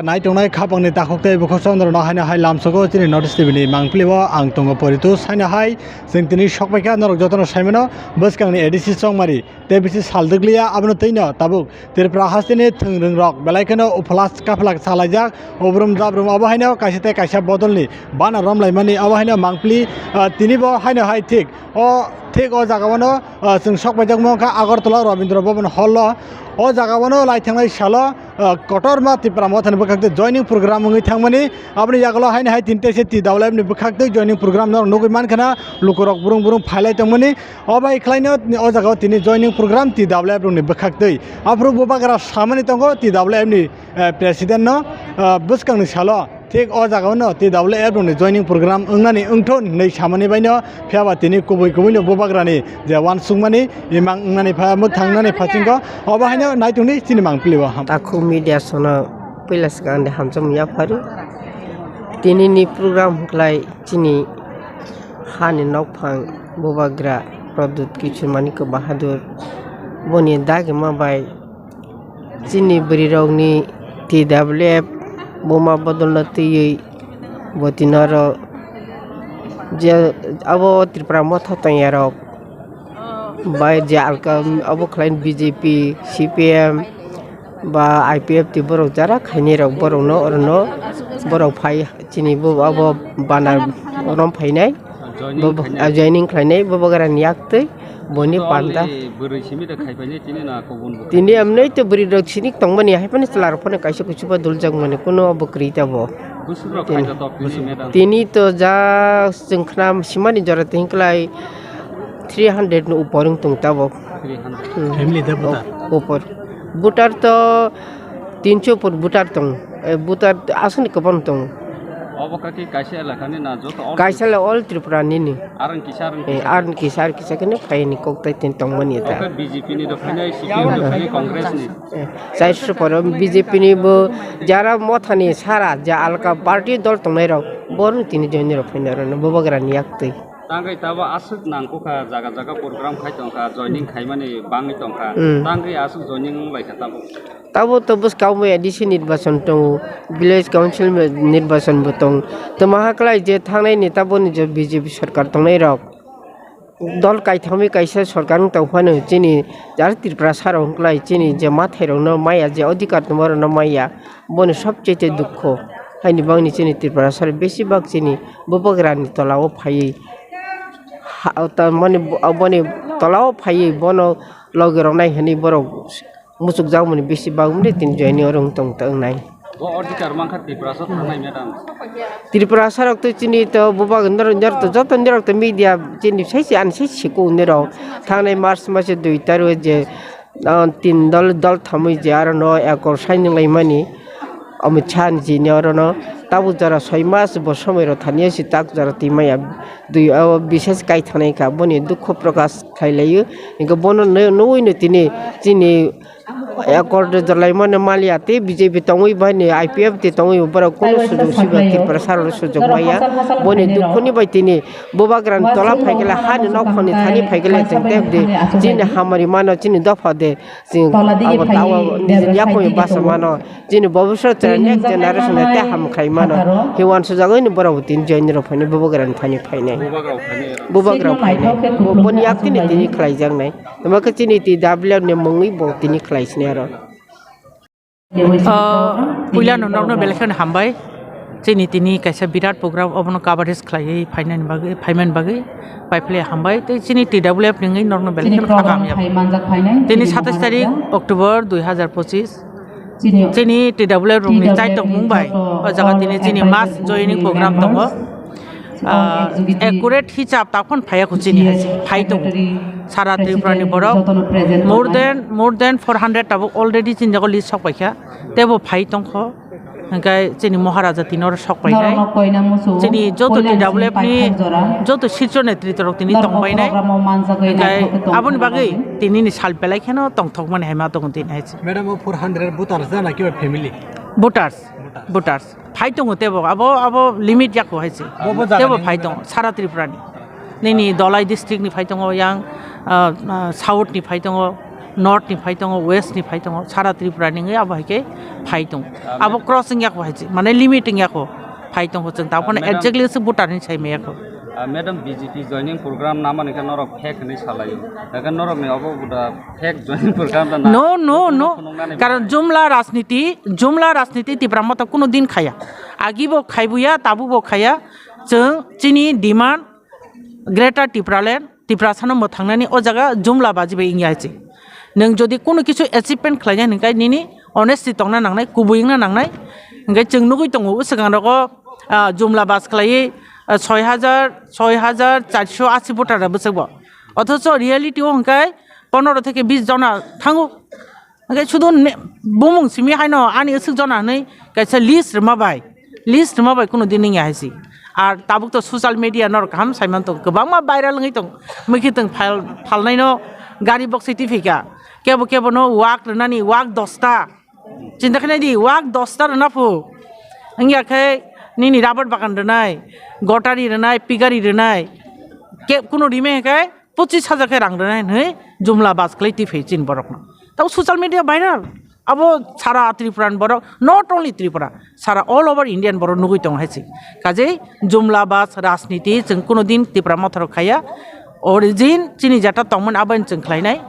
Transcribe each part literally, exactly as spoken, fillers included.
Nai tongnai khapangni takhuk tei bukhuk chondrono haino hai lamsogo chini North East T V ni mangpili o ang tongo Poritu. Haino hai chwng tini sokpaikha norok jotono saimano bwskangni A D C Chongmari tei bisi saldwkliya abono twino tabuk Tripura hasteni thwngwrwngrok belai kheno uphalak kaphalak salaijak obrum jabrum abo haino kaisa tei kaisa bodolni bana romlaimani abo haino mangpili, ah, tinibo haino hai thik o thik o jagao no, ah, chwng sokpaijakma wngkha Agartala Rabindra Bhavan hall o. O jagao no lai thangnai salo, ah, kotorma Tipra Mothani bwkhak tei joining program wngwi thangmani. Aboni yagulo haino hai tini teisa T W F ni bwkhak tei joining program norok nugwi mankha na lukurok burung burung phailai tongmani. O bai khlaino o jagao tini joining program T W F rokni bwkhak twi. Aphuru bubagra samani tongo T W F ni, eh, president no, eh, bwskangni salo thik o jagao no T W F rokni joining program wngnani wngthon hinwi samani baino, phiyaba tini kubui kubui no bubagrani je uansukmani imang wngnani pha mwkthang wngnani phasingo obo haino naitongni chini mangpili o ham. Takhuk media sono puila swkang de hamjakmung yapharu. Tini ni program hwnkhlai chini hani nokphang bubagra Pradyut Kishore Manik Bahadur boni dagima bai chini bwrwirokni T W F buma bodolno twiwi bo tini oro je abo Tripura motha tongyarok bai je alka abo khlaini B J P, C P M ba I P F T borok jara khainai rok borokno orono borok phai chini bo abo bana rom phainai. Joining bo khainai. Ah, joining khlainai bubagrani yaktwi boni panda. Bwrwi simi da khaipainai tini na kubun bo. Tini amnai to bwrwi rok sinik tongmani haiphano chwla rok phano kaisa kuchuba duljak mani kuno bo kwrwi ta bo. Busurok khaida tok tini madam. Tini to ja chwng khna simani jora tini kwlai three hundred ni upor wng tong tabok. Three hundred. Hmm. Family da buta? Upor. Butar to tinso por butar tong. Eh, butar aswkni kwbang tong. Obo kaki kaisa elakani na joto all Kaisa le all Tripura nini. Arang kisa, arang Eh, kisa. Arang kisa, arang kisa kene phaini kok tai tin tongmani ta. Oke, B J P ni do phainai, C P M do phainai, Congress ni. Eh, chai su poro B J P ni bo jara mothani sara ja alka party dol tongnai rok, boru tini join rok phainai rok no bubagrani yaktwi. Tangwi tabo aswk nangkukha, jaga jaga program khai tongkha, joining khaimani bangwi tongkha. Hmm. Tangwi aswk joining wnglaikha tabo. Tabo to bwskang bo A D C nirbachon tongo, village council nirbachon bo tong. Tamo haklai je thangnai ni taboni je B J P sorkar tongnai rok. Dol kaithangwi kaisa sorkar wng tong phano chini jar Tripura sarok wngklai chini je mathai rokno maya je adhikar tongma rokno maya boni sobchete dukho. Haini bagni chini Tripura sarok besibak chini bubagrani tola o phaiwi ha-, o ta-, mani bo-, boni tola o phaiwi bono logi rok nai hwnwi borok muchukjakmani bisi bagmani tini joining oro wng tong tongnai. Bo adhikar mankha Tripurasa thangnai madam. Tripurasa rok to chini to bubagra norok to joto norok to media chini sai se ani sai se ko norok thangnai March mase dui tarikh je, ah, tin dol dol thamwi je aro no ekor sai nung lai mani Amit Shah ni jini oro no tabuk jora soi mas bo somoi rok thani si tak jora twi maya dui o bises kai thanai kha boni dukho prokash khai lai o hingke bono nugui no tini chini Accord rwjak lai mano maliya tei B J P tongwi bai ni I P F T tongwi borok kunu sujuk siba Tripura sarokno sujuk maya. Boni dukhuni bai tini bubagrani tola phaikhe le hani nok phangni thani phaikhe le chwng tei bwdwi chini hamari mano chini dopha de chwng abo tawa nijini yakungni basa mano chini bobiswt next generation tei ham khai mano. Hiwan sujagwi ni borok bo tini join rok phaini bubagrani thani phainai. Bubagrok phainai. Boni yak tini tini khlaijaknai. Tamo khe chini T W F ni mungwi bo tini khlai sini aro. Ah, puila no nokno belai kheno hambai. Chini tini kaisa birat program obono coverage khlaiwi phainani bagwi, phaimani bagwi, pai philai hambai. Tei chini T W F ni wngwi nokno belai kheno khakam ya. Tini satais tarik October dui hazar pochis. Chini T W F rokni chai tongmung bai o jaga tini chini mass joining program tongo. Ah, accurate hisab takhon phaiya kho chini hai phai tongo. Sara Tripura ni borok more than, more than four hundred tabuk already chini jago list sok paikha. Tebo phai tongkho. Hingkai chini Maharaja tini oro sok painai. Chini joto T W F ni joto sircho netrito rok tini tong painai. Hingkai aboni bagwi tini ni sal belai kheno tongthokmani hai ma tongo tini hai se. Madam, o four hundred voters jana kiba family? Voters, voters. Phai tongo tebo, abo, abo limit yakho hai se. Bo, bo jaga tebo ni phai tongo, sara Tripura ni. Nini Dhalai district ni phai tongo, yang, ah, ah, south ni phai tongo. North ni phai tongo, west ni phai tongo, sara Tripura ni wngwi abo hai khe phai tongo. Ah, abo cross wngya kho hai se, mane limit wngya kho phai tongo, chwng ta phano madam, exactly se voter ni sai maya kho. Ah, madam, B J P joining program namani khe norok fake hinwi salaio. Hakhe norok ni obo buda fake joining program da na? No, no, no. Phunuknani karon bagwi. Jumla rajniti, jumla rajniti Tipra Motha kuno din khaya. Agi bo khaibuya, tabu bo khaya. Chwng chini demand Greater Tipraland, Tiprasano mwthangnani o jaga jumla baji bai wngya hai se. Nwng jodi kuno kisu achievement khlainai hwnkhai nini honesty tongna nangnai, kubui wngna nangnai. Hwnkhe chwng nugui tongo o swkang rogo, ah, jumla bas khlaiwi, ah, soi hajar, soi hajar charso ashi voter rok bwswk bo. Othocho reality o hwnkhe pondro theke bis jona thango. Hwnkhe sudu ne-, bumung simi haino ani aswk jona hinwi kaisa list rwma bai, list rwma bai kuno din wngya hai se. Ar tabuk to social media norok kaham saiman tongo, kwbangma viral wngwi tongo. Mwkhitwng phal-, phalnaino gari boksai tiphika. Kebo kebono wak rwnani, wak dosta. Chinta khe nai di, wak dosta rwna phu. Wngya khe nini rubber bagan rwnai, gotari rwnai, pigari rwnai. Ke kuno rime khe pochis hajar khe rang rwnai hinwi jumla bas khlai tiphai chini borokno. Tabo social media viral. Abo sara Tripura ni borok, not only Tripura, sara all over India ni borok nugui tongo hai se. Kajei jumla bas rajniti chwng kuno din Tipra Motha rok khaiya. Origin chini jeta tongmani abo chwng khlainai.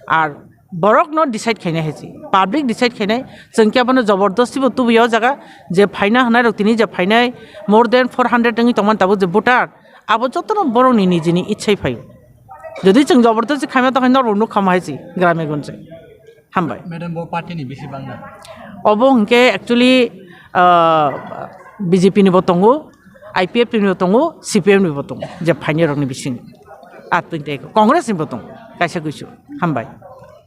Ar borok no decide khainai hai se. Public decide khainai. Chwng khe abono jobordosti bo tubuya o jaga je phaina hwnai rok tini je phainai more than four hundred wngwi tongmani tabuk je voter. Abo jotono borokni nijini ichhai phaio. Jodi chwng jobordosti khaima tongkha norok nukha mo hai se grame gonje. Hambai. Madam, bo party ni bisi bangna? Obo hwnkhe actually, ah, B J P ni bo tongo, I P F ni bo tongo, C P M ni bo tongo, je phainai rokni bisingo. Ar twi tei Congress ni bo tongo, kaisa kuisu. Hambai.